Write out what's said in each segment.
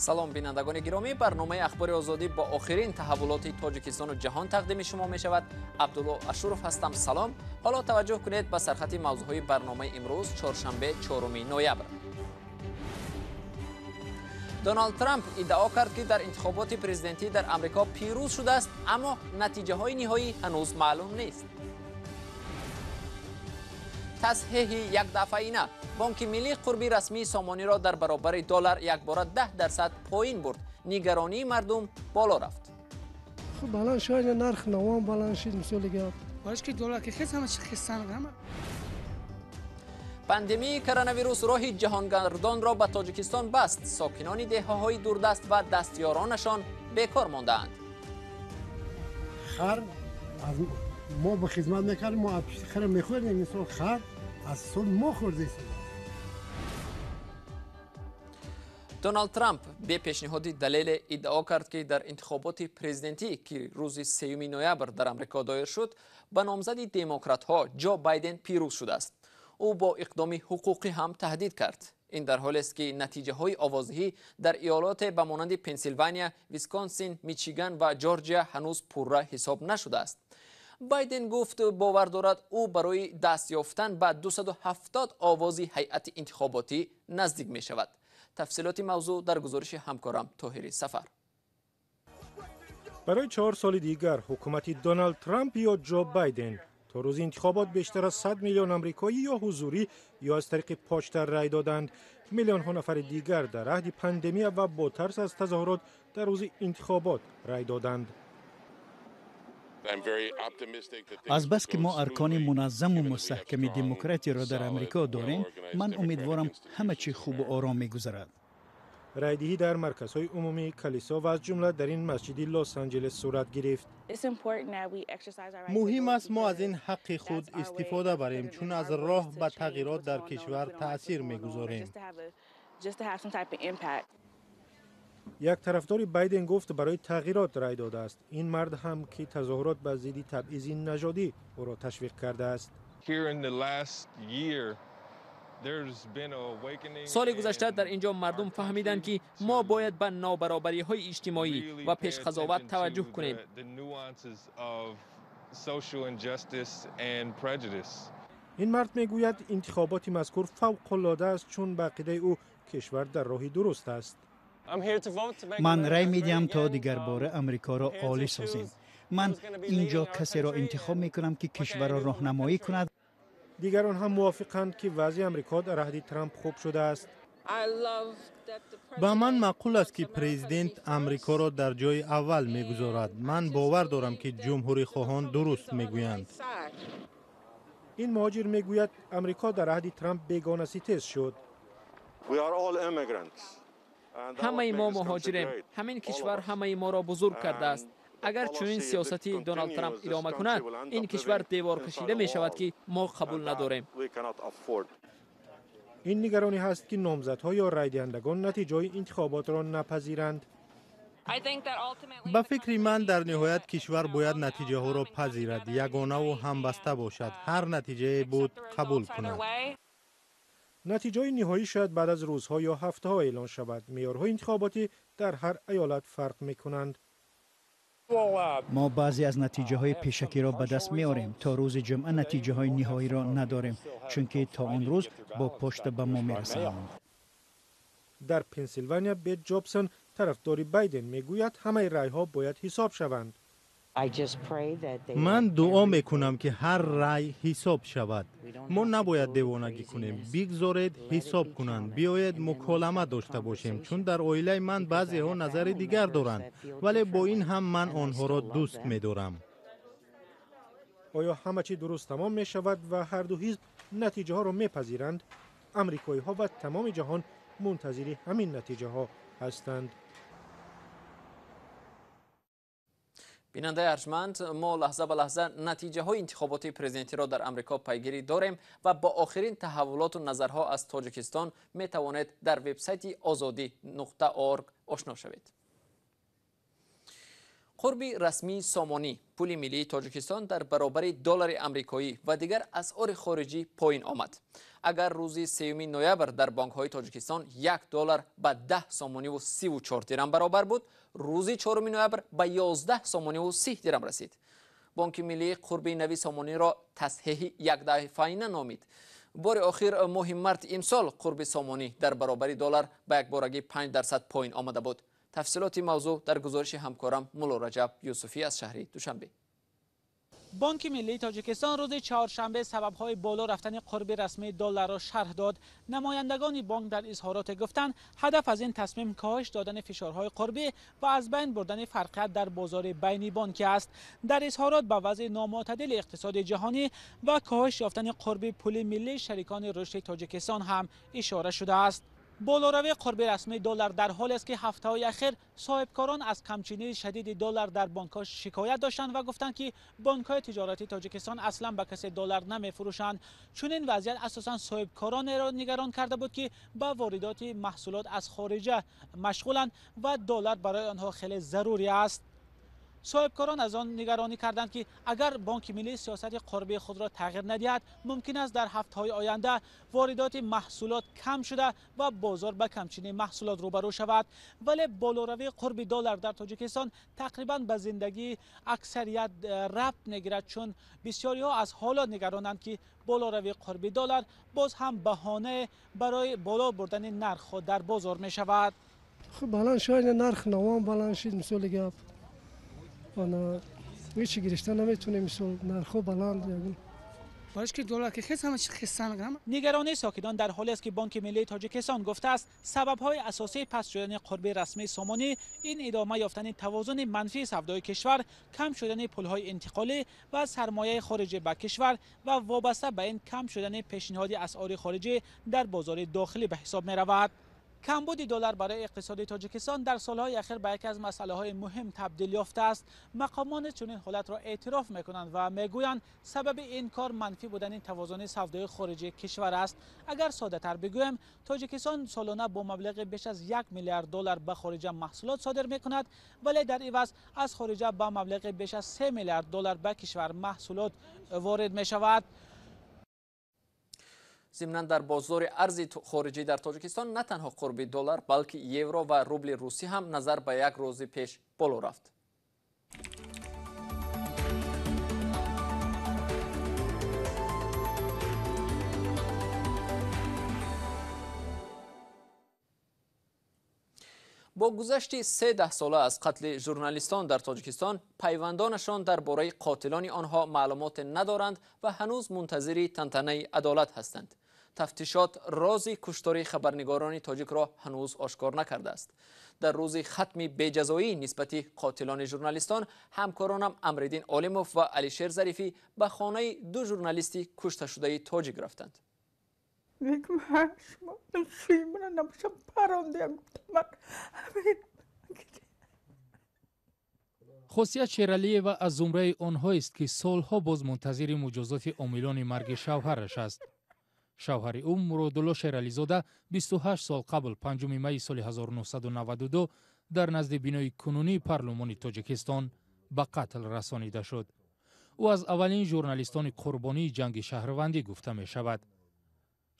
Салом, бинандагони гиромӣ. Барномаи Ахбори Озодӣ бо охирин таҳаввулоти Тоҷикистону ҷаҳон тақдими шумо мешавад. Абдулло Ашуров ҳастам. Салом. Ҳоло таваҷҷӯҳ кунед ба сархати мавзӯъҳои барномаи имрӯз, чоршанбе, 4 ноябр. Доналд Трамп иддао кард, ки дар интихоботи президентӣ дар Амрико пирӯз шудааст, аммо натиҷаҳои ниҳоӣ ҳанӯз маълум нест. Тасҳеҳи якдафъаина: Бонки Миллӣ қурби расмии сомониро дар баробари доллар якбора 10% поин бурд. Нигаронии мардум боло рафт. Хуб, баланд шуд нарх, навом баланд шуд, мисоли гап. Ки доллар ки хес, ҳама чи хесан ҳама. Пандемияи коронавирус роҳи ҷаҳонгардонро ба Тоҷикистон баст. Сокинони деҳаҳои дурдаст ва дастёронашон бекор мондаанд. Хар аз мо ба хизмат мекардем, мо аз пишти хара мехӯрдем. Мисол, хар аз ҳисоби мо хӯрдесем. Доналд Трамп бе пешниҳоди далеле иддао кард, ки дар интихоботи президентӣ, ки рӯзи 3 ноябр дар Амрико доир шуд, ба номзади демократҳо Ҷо Байден пирӯз шудааст. Ӯ бо иқдоми ҳуқуқӣ ҳам таҳдид кард. Ин дар ҳолест, ки натиҷаҳои овоздиҳӣ дар иёлоте ба монанди Пенсилвания, Висконсин, Мичиган ва Ҷорҷия ҳанӯз пурра ҳисоб нашудааст. Байден гуфт, бовар дорад, ӯ барои даст ёфтан ба 270 овози ҳайати интихоботӣ наздик мешавад. Тафсилоти мавзӯъ дар гузориши ҳамкорам Тоҳири Сафар. Барои 4 соли дигар ҳукумати Доналд Трамп ё Ҷо Байден? То рӯзи интихобот бештар аз 100 миллион амрикоӣ ё ҳузурӣ, ё аз тариқи почта рай доданд. Миллионҳо нафари дигар дар аҳди пандемия ва бо тарс аз тазоҳурот дар рӯзи интихобот рай доданд. Азбаски мо аркони муназзаму мустаҳками демократияро дар Амрико дорем, ман умедворам, ҳама чӣ хубу ором мегузарад. Райдиҳӣ дар марказҳои умумӣ, калисо ва аз ҷумла дар ин масҷиди Лос Анҷелес сурат гирифт. Муҳим аст, мо аз ин ҳаққи худ истифода барем, чун аз роҳ ба тағйирот дар кишвар таъсир мегузорем. Як тарафдори Байден гуфт, барои тағйирот рай додааст. Ин мард ҳам, ки тазоҳурот ба зидди табъизи нажодӣ ӯро ташвиқ кардааст. Соли гузашта дар ин ҷо мардум фаҳмиданд, ки мо бояд ба нобаробариҳои иҷтимоӣ ва пешқазоват таваҷҷӯҳ кунем. Ин мард мегӯяд, интихоботи мазкур фавқулода аст, чун ба ақидаи ӯ кишвар дар роҳи дуруст аст. Ман рай медиҳам, то дигарбора Амрикоро олӣ созем. Ман ин ҷо касеро интихоб мекунам, ки кишварро роҳнамоӣ кунад. Дигарон ҳам мувофиқанд, ки вазъи Амрико дар аҳди Трамп хуб шудааст. Ба ман маъқул аст, ки президент Амрикоро дар ҷои аввал мегузорад. Ман бовар дорам, ки ҷумҳурихоҳон дуруст мегӯянд. Ин муҳоҷир мегӯяд, Амрико дар аҳди Трамп бегонаситез шуд. Ҳамаи мо муҳоҷирем. Ҳамин кишвар ҳамаи моро бузург кардааст. Агар чунин сиёсати Доналд Трамп идома кунад, ин кишвар деворкашида мешавад, ки мо қабул надорем. Ин нигаронӣ ҳаст, ки номзадҳо ё райдиҳандагон натиҷаҳои интихоботро напазиранд. Ба фикри ман, дар ниҳоят кишвар бояд натиҷаҳоро пазирад, ягонаву ҳамбаста бошад, ҳар натиҷае буд, қабул кунад. Натиҷаҳои ниҳоӣ шояд баъд аз рӯзҳо ё ҳафтаҳо эълон шавад. Меъёрҳои интихоботӣ дар ҳар иёлат фарқ мекунанд. Мо баъзе аз натиҷаҳои пешакиро ба даст меорем. То рӯзи ҷумъа натиҷаҳои ниҳоиро надорем, чунки то он рӯз бо пошта ба мо мерасанд. Дар Пенсилвания Бет Ҷобсон, тарафдори Байден, мегӯяд, ҳамаи райҳо бояд ҳисоб шаванд. Ман дуо мекунам, ки ҳар рай ҳисоб шавад. Мо набояд девонагӣ кунем. Бигзоред ҳисоб кунанд. Биёед муколама дошта бошем, чун дар оилаи ман баъзеҳо назари дигар доранд, вале бо ин ҳам ман онҳоро дӯст медорам. Оё ҳама чӣ дуруст тамом мешавад ва ҳарду ҳизб натиҷаҳоро мепазиранд? Амрикоиҳо ва тамоми ҷаҳон мунтазири ҳамин натиҷаҳо ҳастанд. Бинандаи арҷманд, мо лаҳза ба лаҳза натиҷаҳои интихоботи президентиро дар Амрико пайгирӣ дорем ва бо охирин таҳаввулоту назарҳо аз Тоҷикистон метавонед дар вебсайти озодӣ.орг ошно шавед. Қурби расмии сомонӣ, пули миллии Тоҷикистон дар баробари доллари амрикоӣ ва дигар асъори хориҷӣ поин омад. Агар рӯзи 3 ноябр дар бонкҳои Тоҷикистон 1 доллар ба 10 сомониву 34 дирам баробар буд, рӯзи 4 ноябр ба 11 сомониву 30 дирам расид. Бонки миллӣ қурби нави сомониро тасҳиҳи якдафъаина номид. Бори охир моҳи марти имсол қурби сомонӣ дар баробари доллар ба якборагӣ 5% поин омада буд. Тафсилоти мавзӯъ дар гузориши ҳамкорам Мулло Раҷаб Юсуфӣ аз шаҳри Душанбе. Бонки миллии Тоҷикистон рӯзи чоршанбе сабабҳои боло рафтани қурби расмии долларро шарҳ дод. Намояндагони бонк дар изҳороте гуфтанд, ҳадаф аз ин тасмим коҳиш додани фишорҳои қурбӣ ва аз байн бурдани фарқият дар бозори байнибонкӣ аст. Дар изҳорот ба вазъи номӯътадили иқтисоди ҷаҳонӣ ва коҳиш ёфтани қурби пули миллии шарикони рушди Тоҷикистон ҳам ишора шудааст. Болоравии қурби расмии доллар дар ҳолест, ки ҳафтаҳои ахир соҳибкорон аз камчинии шадиди доллар дар бонкҳо шикоят доштанд ва гуфтанд, ки бонкҳои тиҷоратии Тоҷикистон аслан ба касе доллар намефурӯшанд. Чунин вазъият асосан соҳибкоронеро нигарон карда буд, ки ба воридоти маҳсулот аз хориҷа машғуланд ва доллар барои онҳо хеле зарурӣ аст. Соҳибкорон аз он нигаронӣ карданд, ки агар Бонки миллӣ сиёсати қурбии худро тағйир надиҳад, мумкин аст дар ҳафтаҳои оянда воридоти маҳсулот кам шуда ва бозор ба камчинии маҳсулот рӯбарӯ шавад. Вале болоравии қурби доллар дар Тоҷикистон тақрибан ба зиндагии аксарият рабт мегирад, чун бисёриҳо аз ҳоло нигаронанд, ки болоравии қурби доллар боз ҳам баҳонае барои боло бурдани нархҳо дар бозор мешавад. Хуб, баланд шуд нарх, навом баланд шуд, мисоли гап. Ҳеҷ гирифта наметавонем, мисол нархҳо баланд. Нигаронии сокинон дар ҳолест, ки Бонки миллии Тоҷикистон гуфтааст, сабабҳои асосии паст шудани қурби расмии сомонӣ ин идома ёфтани тавозуни манфии савдои кишвар, кам шудани пулҳои интиқолӣ ва сармояи хориҷӣ ба кишвар ва вобаста ба ин кам шудани пешниҳоди асъори хориҷӣ дар бозори дохилӣ ба ҳисоб меравад. Камбуди доллар барои иқтисоди Тоҷикистон дар солҳои ахир ба яке аз масъалаҳои муҳим табдил ёфтааст. Мақомон чунин ҳолатро эътироф мекунанд ва мегӯянд, сабаби ин кор манфӣ будани тавозуни савдои хориҷии кишвар аст. Агар соддатар бигӯем, Тоҷикистон солона бо маблағи беш аз 1 миллиард доллар ба хориҷа маҳсулот содир мекунад, вале дар иваз аз хориҷа ба маблағи беш аз 3 миллиард доллар ба кишвар маҳсулот ворид мешавад. Зимнан дар бозори арзи хориҷӣ дар Тоҷикистон на танҳо қурби доллар, балки евро ва рубли русӣ ҳам назар ба як рӯзи пеш боло рафт. Бо гузашти 3 даҳсола аз қатли журналистон дар Тоҷикистон, пайвандонашон дар бораи қотилони онҳо маълумоте надоранд ва ҳанӯз мунтазири тантанаи адолат ҳастанд. Тафтишот рози куштори хабарнигорони тоҷикро ҳанӯз ошкор накардааст. Дар рӯзи хатми беҷазоӣ нисбати қотилони журналистон, ҳамкоронам Амриддин Олимов ва Алишер Зарифӣ ба хонаи ду журналисти кушташудаи тоҷик рафтанд. Хосият Шералиева аз зумраи онҳоест, ки солҳо боз мунтазири муҷозоти омилони марги шавҳараш аст. Шавҳари ӯ Муродулло Шерализода 28 сол қабл 5 майи соли 1992 дар назди бинои кунунии парлумони Тоҷикистон ба қатл расонида шуд. Ӯ аз аввалин журналистони қурбонии ҷанги шаҳрвандӣ гуфта мешавад.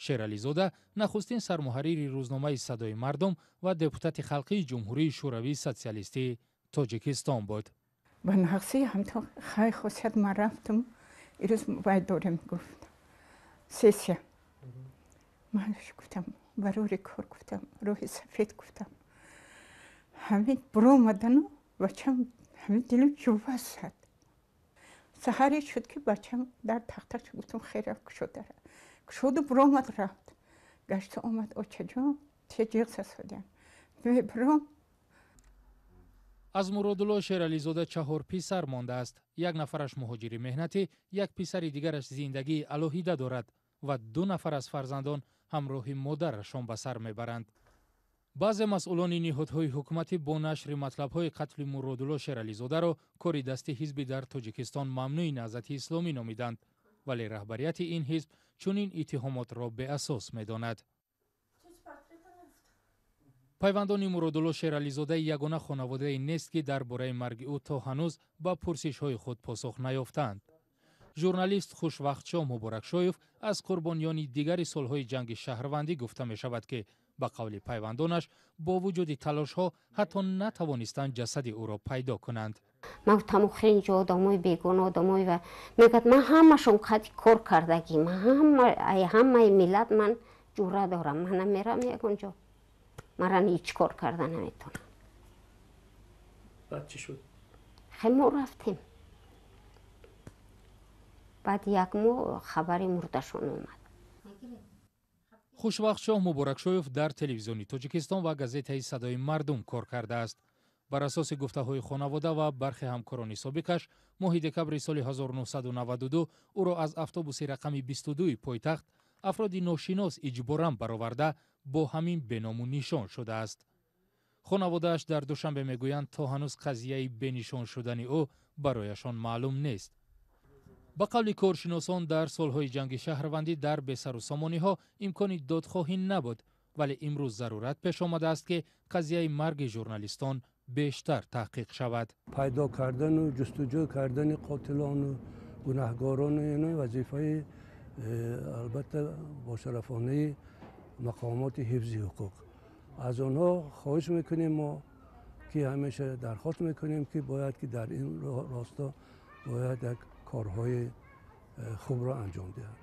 Шерализода нахустин сармуҳаррири рӯзномаи «Садои мардум» ва депутати халқии Ҷумҳурии Шӯравии Социалистии Тоҷикистон буд. Ба нақси ҳамто хай хосият ман рафтам, ирӯз вай дорем, гуфт, сессия. Ман гуфтам, барори кор, гуфтам, роҳи сафед, гуфтам. Ҳамин буромадану бачам ҳамин дилам ҷува зад. Саҳаре шуд, ки бачам дар тахташ, гуфтам, хера кушодара. Кушоду буромад, рафт. Гашта омад, очаҷон, те ҷиғ сасодям. Мебуром. Аз Муродулло Шерализода 4 писар мондааст. Як нафараш муҳоҷири меҳнатӣ, як писари дигараш зиндагии алоҳида дорад ва 2 нафар аз фарзандон ҳамроҳи модарашон ба сар мебаранд. Баъзе масъулони ниҳодҳои ҳукуматӣ бо нашри матлабҳои қатли Муродулло Шерализодаро кори дасти ҳизби дар Тоҷикистон мамнӯи Наҳзати Исломӣ номиданд, вале раҳбарияти ин ҳизб чунин иттиҳомотро беасос медонад. Пайвандони Муродулло Шерализода ягона хонаводае нест, ки дар бораи марги ӯ то ҳанӯз ба пурсишҳои худ посух наёфтаанд. Журналист Хушвақтшоҳ Муборакшоев аз қурбониёни дигари солҳои ҷанги шаҳрвандӣ гуфта мешавад, ки ба қавли пайвандонаш бо вуҷуди талошҳо ҳатто натавонистанд ҷасади ӯро пайдо кунанд. Ман гуфтам, охир инҷо одамои бегона, одамои ва мегӯяд, ман ҳамашон қади кор кардагӣ, ман ҳамаи миллат ман ҷура дорам, ман намерам ягон ҷо, мара ҳеҷ кор карда наметавонам. Баъд чӣ шуд? Хе, мо рафтем. Баъд як моҳ хабари мурдашон омад. Хушвақтшоҳ Муборакшоев дар телевизиони Тоҷикистон ва газетаи «Садои мардум» кор кардааст. Бар асоси гуфтаҳои хонавода ва бархе ҳамкорони собиқаш, моҳи декабри соли 1992 ӯро аз автобуси рақами 22 пойтахт афроди ношинос иҷборан бароварда, бо ҳамин беному нишон шудааст. Хонаводааш дар Душанбе мегӯянд, то ҳанӯз қазияи бенишон шудани ӯ барояшон маълум нест. Ба қавли коршиносон, дар солҳои ҷанги шаҳрвандӣ дар бесарусомониҳо имкони додхоҳӣ набуд, вале имрӯз зарурат пеш омадааст, ки қазияи марги журналистон бештар таҳқиқ шавад. Пайдо кардану ҷустуҷӯ кардани қотилону гунаҳгорону ино вазифаи албатта бошарафонаи мақомоти ҳифзи ҳуқуқ. Аз онҳо хоҳиш мекунем мо, ки ҳамеша дархост мекунем, ки бояд ки дар ин росто бояд як корҳои хубро анҷом диҳанд.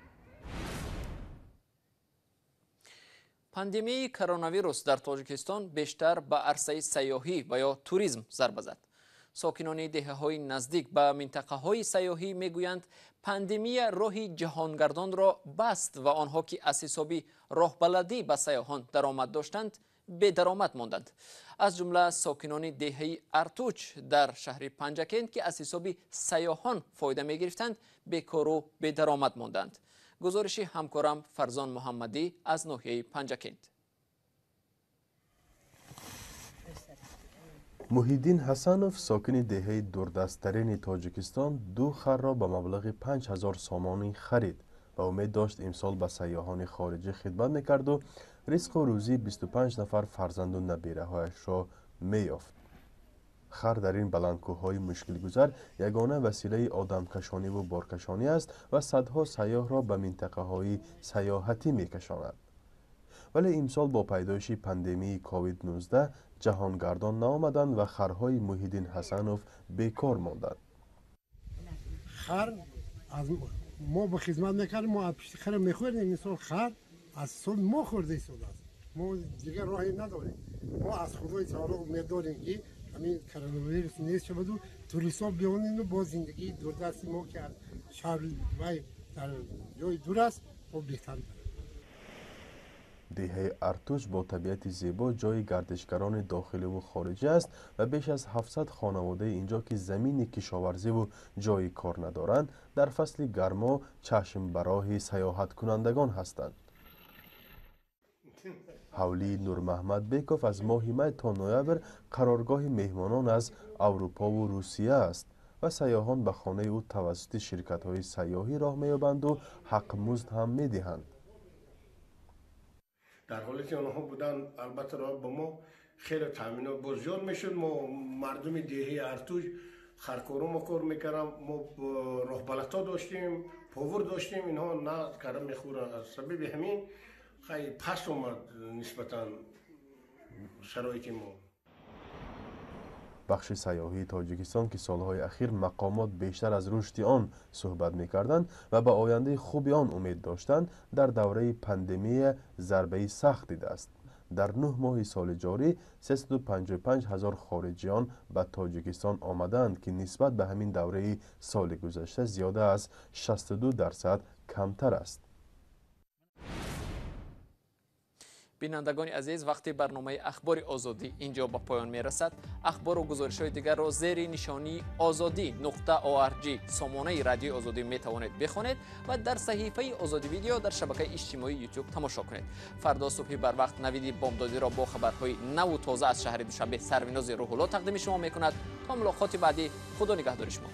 Пандемияи коронавирус дар Тоҷикистон бештар ба арсаи сайёҳӣ ва ё туризм зарба зад. Сокинони деҳаҳои наздик ба минтақаҳои сайёҳӣ мегӯянд, пандемия роҳи ҷаҳонгардонро баст ва онҳо, ки аз ҳисоби роҳбаладӣ ба сайёҳон даромад доштанд, бедаромад монданд. Аз ҷумла сокинони деҳаи Артуч дар шаҳри Панҷакент, ки аз ҳисоби сайёҳон фоида мегирифтанд, бекору бедаромад монданд. Гузориши ҳамкорам Фарзон Муҳаммадӣ аз ноҳияи Панҷакент. Муҳиддин Ҳасанов, сокини деҳаи дурдасттарини Тоҷикистон, ду харро ба маблағи 5000 сомонӣ харид ва умед дошт, имсол ба сайёҳони хориҷӣ хидмат мекарду ризқу рӯзии 25 нафар фарзанду набираҳояшро меёфт. Хар дар ин баландкӯҳҳои мушкилгузар ягона василаи одамкашониву боркашонӣ аст ва садҳо сайёҳро ба минтақаҳои сайёҳатӣ мекашонад. Вале имсол бо пайдоиши пандемияи COVID-19 ҷаҳонгардон наомаданд ва харҳои Муҳиддин Ҳасанов бекор монданд. Хар аз мо ба хизмат мекардем, мо аз пишти хара мехӯрдем. Мисол, хар аз ҳисоби мо хӯрда истодааст. Мо дигар роҳе надорем. Мо аз Худои таоло умед дорем, ки ҳамин коронавирус нест шаваду туристҳо биёнену бо зиндагии дурдасти мо, ки аз шаҳр вай дар ҷои дур аст, мо беҳтар. Деҳаи Артуч бо табиати зебо ҷои гардишгарони дохиливу хориҷӣ аст ва беш аз 700 хонаводаи инҷо, ки замини кишоварзиву ҷои кор надоранд, дар фасли гармо чашм ба роҳи сайёҳаткунандагон ҳастанд. Ҳавлии Нурмаҳмад Беков аз моҳи май то ноябр қароргоҳи меҳмонон аз Аврупову Русия аст ва сайёҳон ба хонаи ӯ тавассути ширкатҳои сайёҳӣ роҳ меёбанду ҳақмузд ҳам медиҳанд. Дар ҳолати онҳо будан, албатта, роҳ ба мо хеле таъминот боз зиёд мешуд. Мо мардуми деҳаи Артуҷ харкоро мо кор мекардам, мо роҳбалатҳо доштем, повар доштем, инҳо на карда мехӯранд. Аз сабаби ҳамин хай паст омад нисбатан шароити мо. Бахши сайёҳии Тоҷикистон, ки солҳои ахир мақомот бештар аз рушди он суҳбат мекарданд ва ба ояндаи хуби он умед доштанд, дар давраи пандемия зарбаи сахт дидааст. Дар 9 моҳи соли ҷорӣ 355 ҳазор хориҷиён ба Тоҷикистон омадаанд, ки нисбат ба ҳамин давраи соли гузашта зиёда аз 62% камтар аст. Бинандагони азиз, вақти барномаи Ахбори Озодӣ инҷо ба поён мерасад. Ахбору гузоришҳои дигарро зери нишонии озодӣ.org сомонаи Радиои Озодӣ метавонед бихонед ва дар саҳифаи Озодӣ Видео дар шабакаи иҷтимоии Ютуб тамошо кунед. Фардо субҳи барвақт навиди бомдодиро бо хабарҳои наву тоза аз шаҳри Душанбе Сарвинози Рӯҳулло тақдими шумо мекунад. То мулоқоти баъдӣ, Худо нигаҳдори шумо.